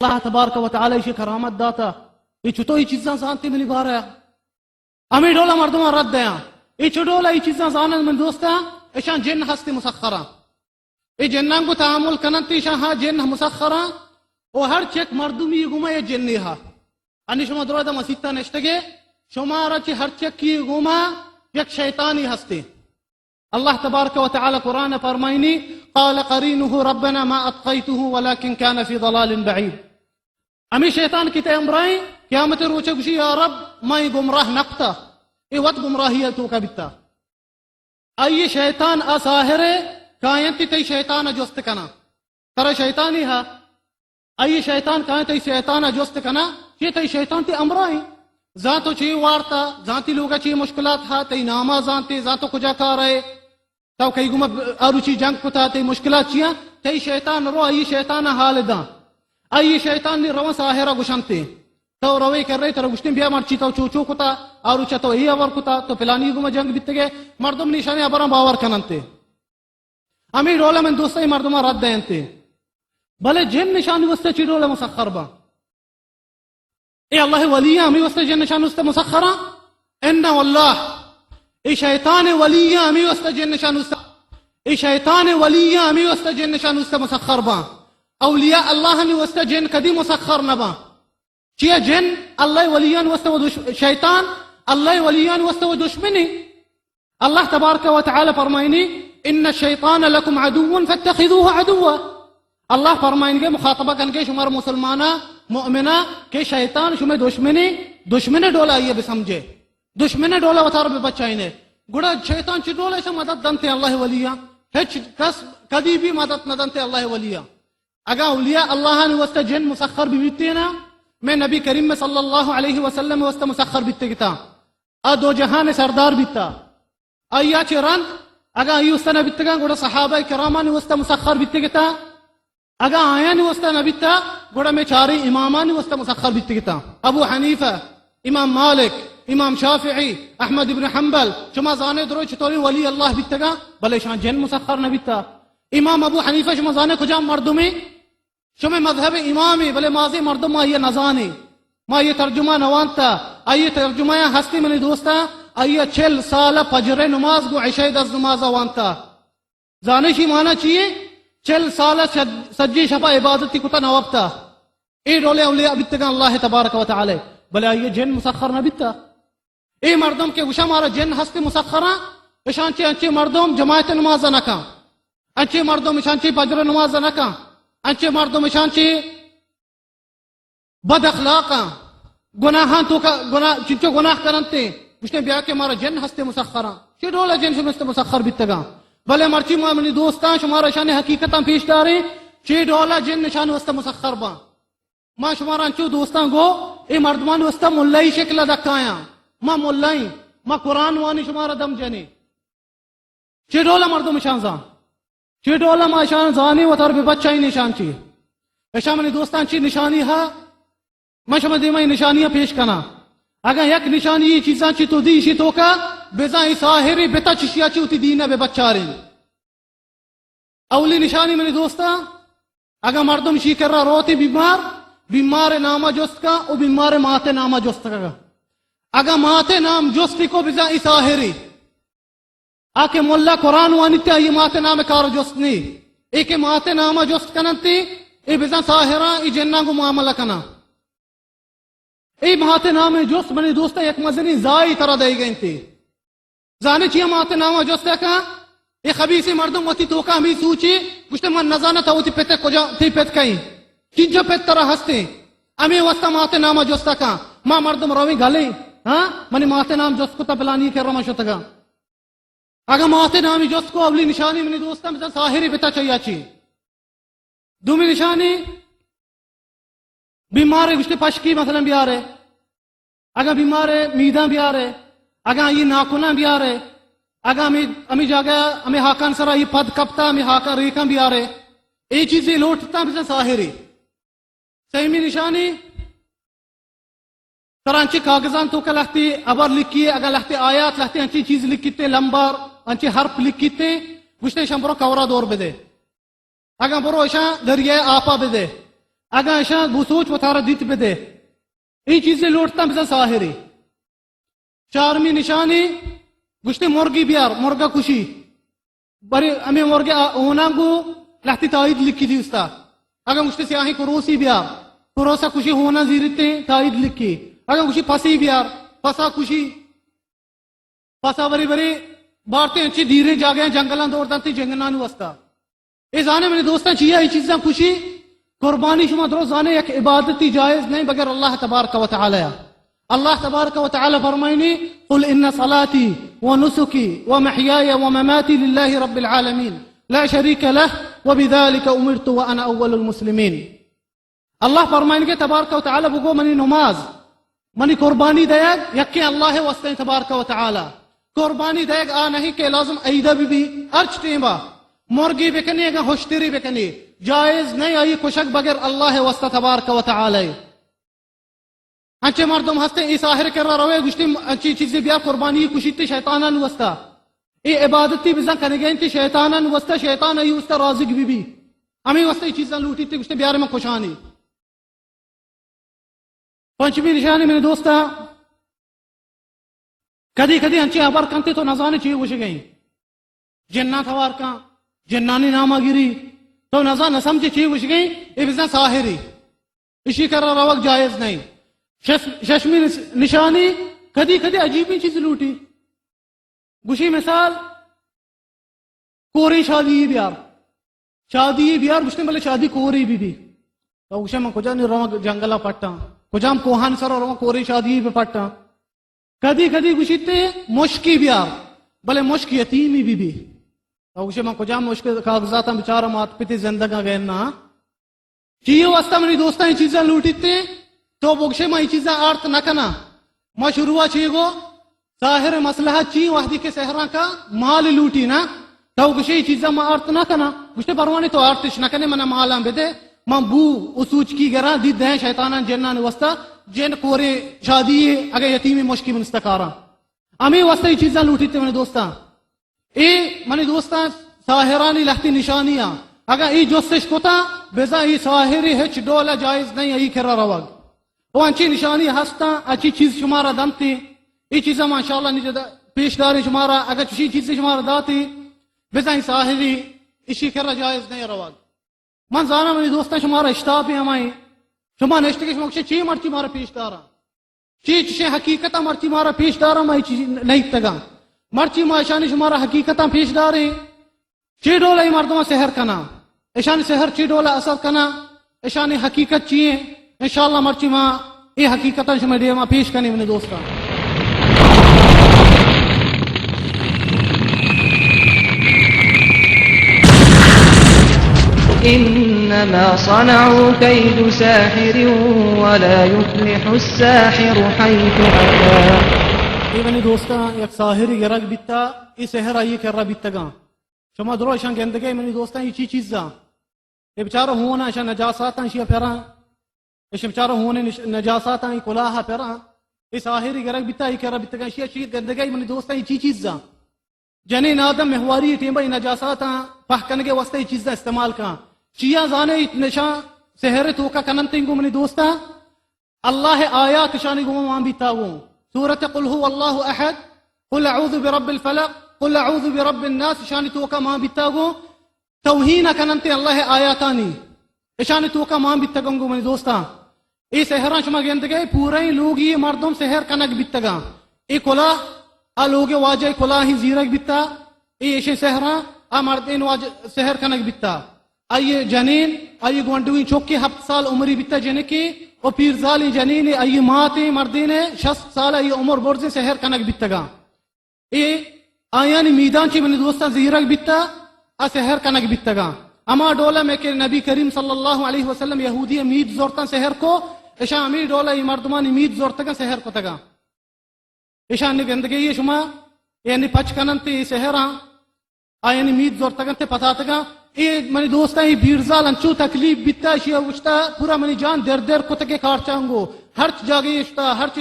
اللہ تبارک و تعالی ایشی کرامت داتا، اے چطور اے چیزاں زانتے منی بارہ؟ ہمے ڈولا مردماں رد دیاں۔ اے چو ڈولا اے چیزاں زانن من دوستاں، اشاں جن ہستے مسخراں۔ اے جناں گوں تعامل کننت، اشاں ہا جن مسخراں۔ او ہر چک مردمی گوما اے جنے ہا۔ انی شما درو دا مسیتا نشتگے، شمارا چہ ہر چکی گوما یک شیطانی ہستے۔ اللہ تبارک و تعالی قرآن فرمائنی، قال قرینه ربنا ما اطغیته ولكن كان في ضلال بعيد۔ ہمے شیطان کہ تئی ہمراہیں، قیامت روچ گوشی، یا رب، ما اے گمراہ نہ کتا، اے وت گمراہی ء توکا بیتا۔ آئی شیطان آ ساحر ء کاینتی تئی شیطان ء جست کناں۔ ترا شیطانی ہا، آئی شیطان کاینت تئی شیطان ء جست کناں، چی تئی شیطان تئی ہمراہیں۔ زاں تو چی وارتا، زاں تئی لوگا چی مشکلات ہا، تئی ناما زانتے، زاں تو کجا کار ء۔ تو کئی گوما آ روچی جنگ کتا، تئی مشکلات چیاں؟ تئی شیطان رو، آئی شیطان ء حال داں۔ آئی شیطان نی رواں ساحرہ گوشنتے۔ تو روے کرے، ترا گوشتیں بیا مرچی تو چو چو کتا، آ روچا تو اے ہبر کتا، تو پلانی گوما جنگ بیتگے، مردم نی اشانی ہبراں باور کننتے۔ ہمے ڈولا من دوستاں اے مردماں رد دینتے۔ بلے جن اشانی واسطہ چی ڈولا مسخر باں؟ اے اللہ ولیاں ہمے واسطہ جن اشانی واسطہ مسخراں؟ انا واللہ، اے شیطان ولیاں ہمے واسطہ جن اشانی واسطہ، اے شیطان ولیاں ہمے واسطہ جن اشانی واسطہ مسخر باں۔ اولیاء اللہ نی واسطہ جن کدی مسخر نہ باں۔ چیا جن اللہ ولیان واسطہ و دش-، شیطان اللہ ولیان واسطہ و دشمنی۔ اللہ تبارک و تعالی فرمائنی، ان الشیطان لکم عدو فاتخذوه عدوا۔ اللہ فرمائنگے، مخاطبہ کنگے شمار مسلمانا، مؤمنا، کہ شیطان شمے دشمنی، دشمن ڈولا آئیے بسمجھے، دشمن ڈولا وتار بے بچائینے۔ گڑا شیطان چی ڈولا ایسا مدد دنتے اللہ ولیان؟ ہچ کس کدی بھی مدد نہ دنتے اللہ ولیان۔ اگاں اولیاء اللہ آنی واسطہ جن مسخر بہ بیتینا، میں نبی کریم صلی اللہ علیہ وسلم واسطہ مسخر بیتگتا، آ دو جہان سردار بیتا۔ آیا چہ رند اگاں آئی واسطہ نہ بیتگاں، گڑا صحابہ کرامانی واسطہ مسخر بیتگتا۔ اگاں آیانی واسطہ نہ بیتا، گڑا میں چاریں امامانی واسطہ مسخر بیتگتا۔ ابو حنیفہ، امام مالک، امام شافعی، احمد ابن حنبل، شما زانے درو چطوری ولی اللہ بیتگا، بلے شان جن مسخر نہ بیتا۔ امام ابو حنیفہ شما زانے کجام مردمے؟ شمے مذہب امامے، بلے مازے مردم ما یہ نزانے۔ ما یہ ترجمہ نوانتا۔ آئی ترجمہ یا ہستی منی دوستا، آئی چل سال فجر نماز گو عشاء دز نماز وانتا۔ زانے شی مانا چیے؟ چل سال سج-، سجی شپا عبادتی کتا نوابتا۔ اے ڈولے اولیاء بیتگاں اللہ تبارک و تعالی، بلے آئی جن مسخر نہ بیتا۔ اے مردم کہ گوشاں مارا جن ہست مسخراں، اشان چے انچے مردم جماعت نماز نہ کن، انچے مردم اشان چے فجر نماز نہ کن، انچے مردم اشان چے بد اخلاقاں، گناہاں تو کا گناہ، چنچو گناہ کرنتے، گوشتے بیا کہ مارا جن ہستے مسخراں۔ چے ڈولا جن شمست مسخر بیتگاں؟ بلے مرچی ما منی دوستاں شمارا شان حقیقتاں پیش داریں، چے ڈولا جن نشان واسطہ مسخر باں۔ ما شمارا انچو دوستاں گو، اے مردمان واسطہ ملائی شکل دکایاں۔ ما ملائیں، ما قرآن وانی شمارا دم جنیں۔ چے ڈولا مردم اشان زان؟ چے ڈولا ما اشان زانیں وتار بے بچائیں نشان چی؟ اشان منی دوستان چی نشانی ہا؟ من شما دیما اے نشانیاں پیش کناں۔ اگاں یک نشانی اے چیزاں چی تو دی اشی توکا، بزاں اے ساحرے بتا چشیا چی وتی دین بے بچاریں۔ اولی نشانی منی دوستاں، اگاں مردم شی کرا روتی بیمار، بیمار نامہ جست کا و بیمار مات نامہ جست کا۔ اگاں مات نام جست کو بزاں ای ساحری۔ آ کہ ملا قرآن وانیت آئی مات نام کار جست نی۔ اے کہ مات نامہ جست کننتی، اے بزاں ساحراں ای جناں گو معاملہ کناں۔ اے مات نام جست منی دوستاں یک مزنی زائی ترا دئیگ انت۔ زانے چیا مات نام جست کن؟ اے خبیثیں مردم وتی توکا ہمے سوچی، گوشتے من نزاناں تو وتی پت کجا، تی پت کئیں؟ چنچو پت ترا ہستیں؟ ہمے واسطہ مات نام جست کن۔ ما مردم رویں گلیں، ہاں؟ منی مات نام جست کتا پلانی کرا ما شتگاں۔ اگاں مات نامی جست کو اولی نشانی منی دوستاں بزاں ساحری بتا چیا چی۔ دومی نشانی بیمارے گوشتے پشکی مثلاً بیارے، اگاں بیمارے میداں بیارے، اگاں آئی ناکناں بیارے، اگاں ہمے، ہمے جاگہ ہمے ہاکان سرا آئی پد کپتا ہمے ہاکاں ریکاں بیارے، اے چیزے لوٹتا بزاں ساحری۔ سیمی نشانی ترا انچیں کاغذاں توکا لہتے ہبر لکھی، اگاں لہتے آیات، لہتے انچیں چیز لکھیتے، لمبر، انچیں حرف لکھیتے، گوشتے اشاں برو کورا دور بدے۔ اگاں برو اشاں دریائے آپا بدے۔ اگاں اشاں بسوچ وتارا دیت بدے۔ اے چیزے لوٹتاں بزاں ساحرے۔ چارمی نشانی گوشتے مرگی بیار، مرگا کشی۔ برے ہمے مرگے آ-، ہوناں گو لہتی تائید لکھی دی استا۔ اگاں گوشتے سیاہیں کروسی بیار، کروسا کشی ہونا زیرتے تائید لکھی۔ اگاں گوشی پسی بیار، پسا کشی۔ پسا برے برے بارتے انچی دیریں جاگہ جنگلاں دور دنتے جنگلانی واسطہ۔ اے زانے منی دوستاں چیا اے چیزاں کشی؟ قربانی شما درو زانے یک عبادتی جائز نہیں بغیر اللہ تبارک و تعالی۔ اللہ تبارک و تعالی فرمائنی، "قل ان صلاتی و نسکی و محیای و مماتی للہ رب العالمین لا شریک لہ و بذلک امرت و انا اول المسلمین۔" اللہ فرمائنگے تبارک و تعالی بگو منی نماز، منی قربانی دیگ یکیں اللہ واسطے تبارک و تعالی۔ قربانی دیگ آ نہیں کہ لازم عیدہ بی بی، ہرچ ٹیمبا مرگی بکنے، اگاں ہشتری بکنے، جائز نہیں آئی کشگ بغیر اللہ واسطہ تبارک و تعالی۔ انچے مردم ہستے اے ساحر کرا روے گوشتے انچی چیزی بیا قربانی کشیتے شیطانان واسطہ۔ اے عبادتی بزن کنگے انت شیطانان واسطہ، شیطان ای واسطہ رازق بی بی۔ ہمیں واسطہ اے چیزاں لوٹیتے گوشتے بیار من کشانی۔ پنچمی نشانی منی دوستا، کدی کدی انچیں ہبر کنتے تو نزانے چی گوشگئیں۔ جناں توار کن، جنانی ناما گری، تو نزان نہ سمجھے چی گوشگئیں، اے بزن ساحری۔ اشی کرا روگ جائز نہیں۔ شش-، ششمی نش-، نشانی کدی کدی عجیبیں چیز لوٹی۔ گوشی مثال، کوریں شادی بیار۔ شادی بیار، گوشتے بلے شادی کورے بی بی۔ تو گوشے من کجا نی رواں جنگلا پٹاں، کجام کوہان سر رواں کوریں شادی بہ پٹاں۔ کدی کدی گوشیتے مشکی بیار، بلے مشک یتیمی بی بی۔ تو گوشے من کجام مشک کاغذاتاں بچارا مات پتی زندگا گئے نا۔ چی واسطہ منی دوستاں اے چیزاں لوٹیتے؟ تو بگشے ما اے چیزاں آرت نہ کناں۔ ما شروع چی گو؟ ساحر مسلحت چی وحدی کہ سحراں کا مال لوٹی نا؟ تو گشے اے چیزاں ما آرت نہ کناں۔ گشتے پروانے تو آرتش نہ کنے، منا مالاں بدے۔ من بو و سوچکی گراں، دی دیں شیطاناں جنان واسطہ، جن کورے شادی اگہ یتیمی مشکی منستا کاراں۔ ہمیں واسطہ اے چیزاں لوٹیتے منی دوستاں۔ اے منی دوستاں ساحرانی لہتی نشانی آں۔ اگاں اے جستش کتاں، بزاں اے ساحری ہچ ڈولا جائز نہیں، اے کرا روگ۔ او انچی نشانی ہستاں، اچی چیز شمارا دنتی۔ اے چیزاں ما انشاءاللہ نی جدا پیش داریں شمارا۔ اگاں چشی چیز شمارا داتی، بزاں اے ساحری اشی کرا جائز نہیں روگ۔ من زاناں منی دوستاں شمارا اشتاپے ہمائیں۔ شما نشتگے شما گوشے چی مرچی مارا پیش داراں؟ چی چشیں حقیقتاں مرچی مارا پیش داراں، ما اے چیز نیتگاں۔ مرچی ما اشانی شمارا حقیقتاں پیش داریں۔ چی ڈول اے مردماں سحر کناں؟ اشانی سحر چی ڈول اثر کناں؟ اشانی حقیقت چی ایں؟ انشاءاللہ مرچی ما اے حقیقتاں شمئے دیما پیش کنیں منی دوستاں۔ إنما صنعوا كيد ساحر ولا يفلح الساحر حيث أتى۔ اے منی دوستاں، یک ساحری گرگ بیتا، اے سحر آئی کرا بیتگاں۔ شما درو اشاں گندگے منی دوستاں، اے چی چیزاں؟ اے بچارو ہون اں، اشاں نجاساتاں اشیا پراں۔ اش بچارو ہون نش-، نجاساتاں اے کلاہ پراں۔ اے ساحری گرگ بیتا، اے کرا بیتگاں، اشیا چی گندگے منی دوستاں، اے چی چیزاں؟ جنین آدم مہواری ٹیمبا اے نجاساتاں پہ کنگے واسطہ اے چیزاں استعمال کاں۔ چیا زانے اے نشاں سحر توکا کننتیں گو منی دوستاں؟ اللہ آیات اشانی گوما مان بیتا گوں۔ سورت قل هو اللہ احد، قل اعوذ برب الفلق، قل اعوذ برب الناس اشانی توکا مان بیتا گوں۔ توہین کننتے اللہ آیاتانی، اشانی توکا مان بیتگوں گوں منی دوستاں۔ اے سحراں شما گندگے پوریں لوگی مردم سحر کنگ بیتگاں۔ اے کلاہ، آ لوگ واجہ کلاہیں زیرگ بیتا، اے اشیں سحراں، آ مردین واجہ سحر کنگ بیتا۔ آئی جنین، آئی گونڈویں چوکے ہپت سال عمری بیتا جنکے، و پیرزالیں جنینے، آئی ماتے مردینے شست سال آئی عمر برزیں سحر کنگ بیتگاں۔ اے آیانی میدان چی منی دوستاں زیرگ بیتا، آ سحر کنگ بیتگاں۔ ہما ڈولا میں کہ نبی کریم صلی اللہ علیہ وسلم یہودی مید زورتاں سحر کو، اشاں ہمیں ڈولا اے مردمانی مید زورتگاں سحر کتگاں۔ اشانی گندگی شما، یعنی پچ کننت اے سحراں، آیانی مید زورتگنت پتاتگاں۔ اے منی دوستاں، اے بیرزال انچو تکلیف بیتا، اشیا گوشتا پورا منی جان در در کتگے کارچانگو، ہرچ جاگے اشتا، ہرچ